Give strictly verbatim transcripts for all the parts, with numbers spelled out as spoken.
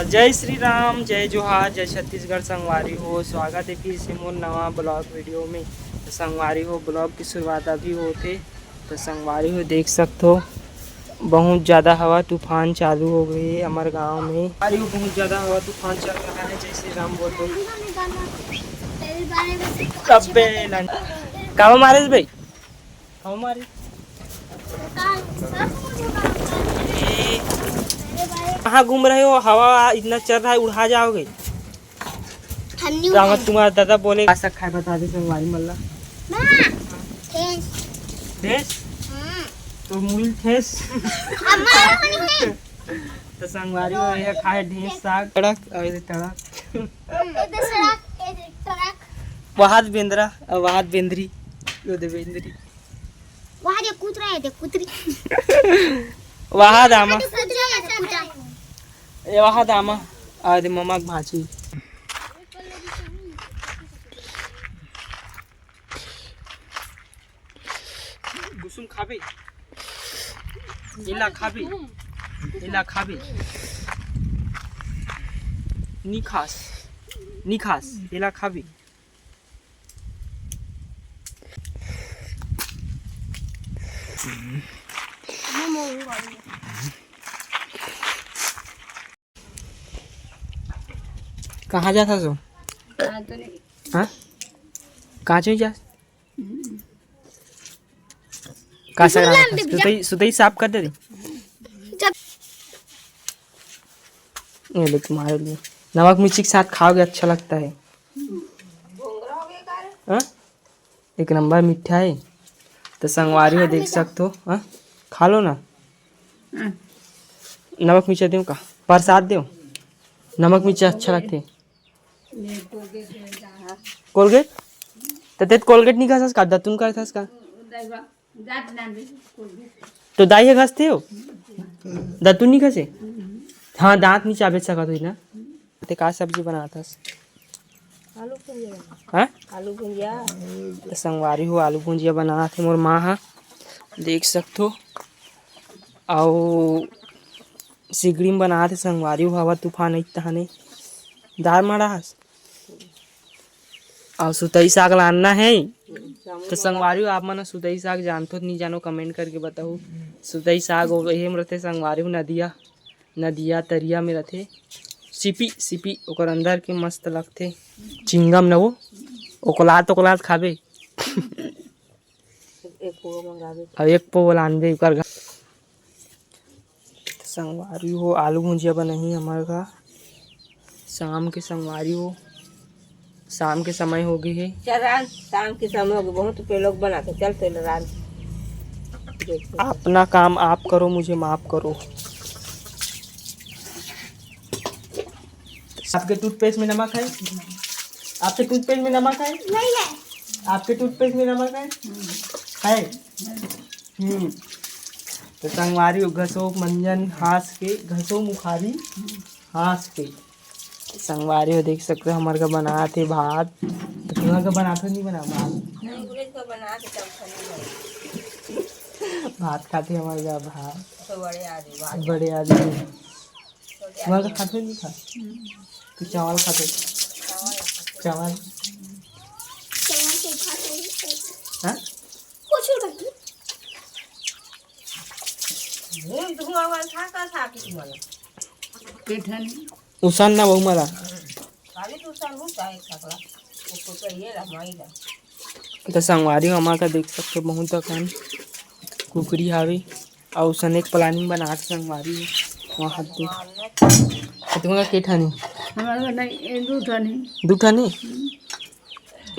जय श्री राम, जय जोहार, जय छत्तीसगढ़ संगवारी हो। स्वागत है फिर से मोर नवा ब्लॉग वीडियो में। तो संगवारी हो, ब्लॉग की शुरुआत अभी होते। तो संगवारी हो, देख सकत हो, बहुत ज़्यादा हवा तूफान चालू हो गई है हमारे गांव में। संगवारी हो, बहुत ज़्यादा हवा तूफान चल रहा है। जय श्री राम बोल दो। अबे लन-, कावा मारे भाई? हवा मारे। कहाँ घूम रहे हो? हवा इतना चल रहा है, उड़ा जाओगे। ठंडी तो हमारे उठाई। तुम्हारा दादा बोले, "का साग खाए बता दे संगवारी मन ला।" माँ, भैंस। भैंस? हाँ। तो मुड़ी ठेस। अब मारो नहीं है। तो संगवारी हो, ये खाए ढेर साग। टड़क, और ये टड़क। एक तो सड़क, एक टड़क। वहाद बेंदरा, और वहाद बेंदरी। वो दे बेंदरी। वहाँ जो कूद रहा है, देख, कुतरी। वहाद आमा। कुतरा है, कुतरा। ये वहाद आमा। आ दे ममा के भांची। गुसुम खाबे? एला खाबे? एला खाबे? नी खास। नी खास। एला खाबे? कहाँ जात हस? हाँ? कहाँ चुई जा? का साग रांधत हस? सुतई, सुतई साफ कर दे रे। ये ले तुम्हारे लिए। नमक मिर्ची के साथ खाओगे, अच्छा लगता है। हाँ? एक नंबर मीठा है। तो संगवारी हो, देख सकत हो, हाँ? खा लो ना। हाँ। नमक मिर्चा देव का? प्रसाद देव? नमक मिर्चा अच्छा लगथे। कोलगेट? त तें कोलगेट नी खाथस का? दतुन खाथस का? तो दाई ह घसथे हो? दतुन नी घसे? हाँ, दांत नी चाबे सकत होही ना। तें का सब्जी बनाथस? आलू भुंजिया बना। हाँ? आलू भुंजिया। त संगवारी हो, आलू भुंजिया बनाथे मोर माँ ह, देख सकत हो। अउ सिगड़ी म बनाथे संगवारी हो, हवा तूफान अइस तहाने। दार माड़ा हस? अउ सुतई साग लानना हे। त संगवारी हो, आप मन ह सुतई साग जानथो त नी जानो, comment करके बताहू। सुतई साग ओ, एहे म रथे संगवारी हो, नदिया, नदिया तरिया में रथे। सिपी, सिपी, ओकर अंदर के मस्त लगथे। चिंगम न वो, ओकलात, ओकलात खाबे। एक पौवा मंगाबे। अब एक पौवा लानबे ओकर घर। संगवारी हो, आलू भुंजिया बनही हमर घर। शाम के संगवारी हो, शाम के समय हो गे हे। चल रांध, शाम के समय हो गे, बहुत पे लोग बनाथे। चल तेला रांध। अपना काम आप करो, मुझे माफ करो। आपके टूथपेस्ट में नमक है? आपके टूथपेस्ट में नमक है? नहीं है। आपके टूथपेस्ट में नमक है? है। हम्म। त संगवारी हो, घसो मंजन हांस के, घसो मुखारी हांस के। संगवारी हो, देख सकत हो, हमर घर बनात हे भात। त तुमन घर बनात हो, नहीं बना भात? नहीं, गुरेज का बनात हे, तब खाली भात खाथे हमर घर भात। तो बड़े आदमी, भात। बड़े आदमी। छोटे तुमन घर आदमी। खाथे नहीं खा? तो चावल खाथे। चावल। चावल। चावल के खाते हैं। हाँ? कुछ नहीं। धुआं, धुआं वाला था, का था कि तुम्हारा? के ठन? उसन ना बहु मला। खाली तो उसन हो चाहे सकला। उसको तो ये रहा, माई रहा। त संगवारी हो, हमर घर देख सकत हो, बहुत अकन कुकरी हावे। अउ उसने एक planning बनात संगवारी हो, वहाँ दे। तुमन घर के ठन हे? हमर घर नहीं, ए, दू ठन हे। दू ठन हे?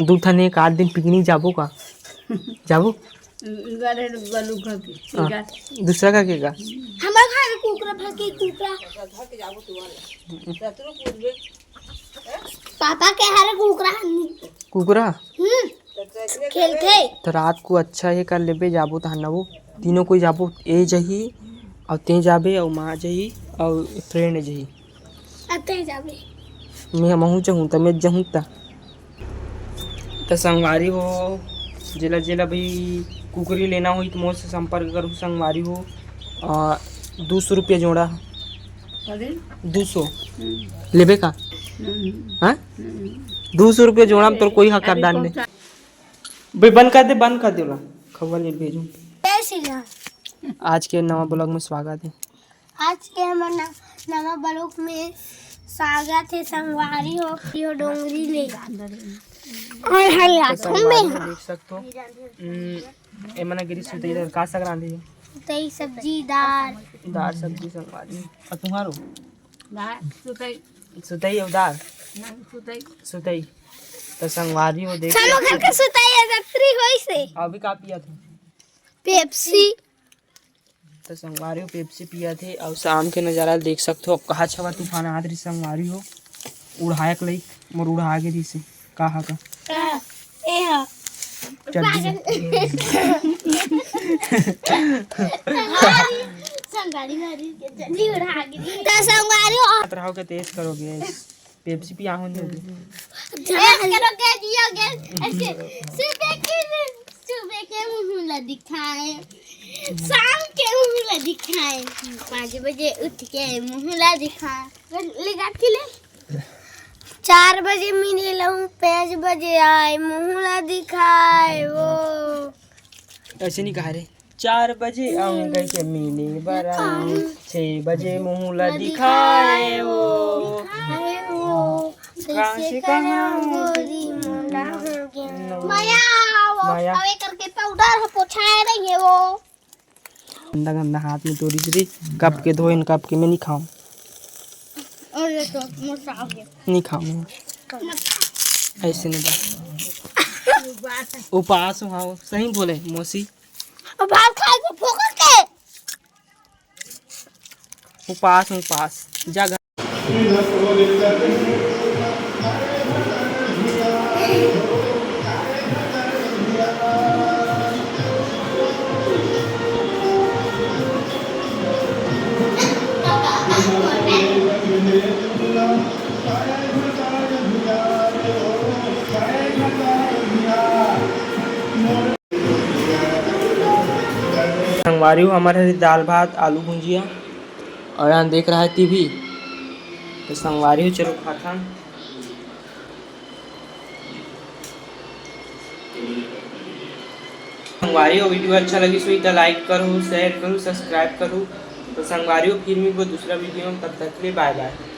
दू ठन एक आध दिन picnic जाबो का? जाबो? गाड़े बालू घर के, हाँ। ठीक है। दूसरा का के का? हमर घर के कुकरा भर के कुकरा। पापा के हर कुकरा। कुकरा? हम्म। खेलथे। त रात को अच्छा हे कर लेबे, जाबो तहन ना वो। तीनों कोई जाबो, ए जही, अउ तें जाबे, अउ माँ जही, अउ friend जही। अते जाबे। मैं महूँ चाहूँ त, मैं जाहूँ त। त संगवारी हो, जेला, जेला भी कुकरी लेना होही त मोर से संपर्क करू संगवारी हो। आ, दू सौ रुपया जोड़ा। दू सौ लेबे का? हाँ, दू सौ रुपया जोड़ा में तोर कोई हकदार नहीं। बे, बंद कर दे, बंद कर दे ओला, खबर ले भेजूं। जय श्री राम। आज के नवा ब्लॉग में स्वागत है। आज के हमर न-, नवा ब्लॉग में स्वागत है संगवारी हो, यो डोंगरी ले। और हल्ला तो संगवारी हो, देख सकते हो। हम्म, ए मना गिरी सुतई इधर का साग रांधे? सुतई, सब्जी, दाल। दाल, सब्जी, संगवारी। और तुम्हारो? दाल, सुतई। सुतई और दाल? नहीं, सुतई। सुतई। तो संगवारी हो, देख सामो घर के सुतई है, सत्री होई से। अभी का पिया था? पेप्सी। तो संगवारी हो, पेप्सी पिया थे और शाम के नजारा देख सकते हो। कहा छवा तूफान आत रही संगवारी हो, उड़ायक लई मोर उड़ा गे रही से। कहा का? का? ए हा। चड्डी। संगवारी मारी के चड्डी उड़ा गे। तो संगवारी हो। बात रहो के तेज करोगे। पेप्सी पिया हूं नहीं। तेज करोगे, जियोगे। ऐसे सुबह के, सुबह के मुंह ला दिखाए, शाम के मुंह ला दिखाए, पाँच बजे उठ के मुंह ला दिखाए। ले जा के ले। चार बजे मिले लहूं, पाँच बजे आए, मुंह ला दिखाए वो। ऐसे नहीं कहा रे, चार बजे आऊं कैसे मिले बर आऊं, छह बजे मुंह ला दिखाए वो। दिखाए वो। कैसे कैसे कहा कहा गोरी मोला हो गया। मया आओ, मया। अबे करके पाउडर हो पोछाए नहीं है वो। गंदा गंदा हाथ में तोरी श्री कप के धोइन, कप के मैं नहीं खाऊं। और ये तो मोटा हो गया। नहीं खाऊं मैं। ऐसे नहीं बा। उपास हूं, हाँ, सही बोले मौसी। अब भात खाए के फोकट के। उपास हूं, उपास। जा घर। संगवारी हो, हमर हरे दाल भात, आलू भुंजिया, और यहाँ देख रहा है टीवी। तो संगवारी हो, चलो खाथन। संगवारी हो, वीडियो अच्छा लगिस होही त like करो, share करो, subscribe करो। तो संगवारी हो, फिर मिलबो दूसरा वीडियो में, तब तक के लिए bye bye।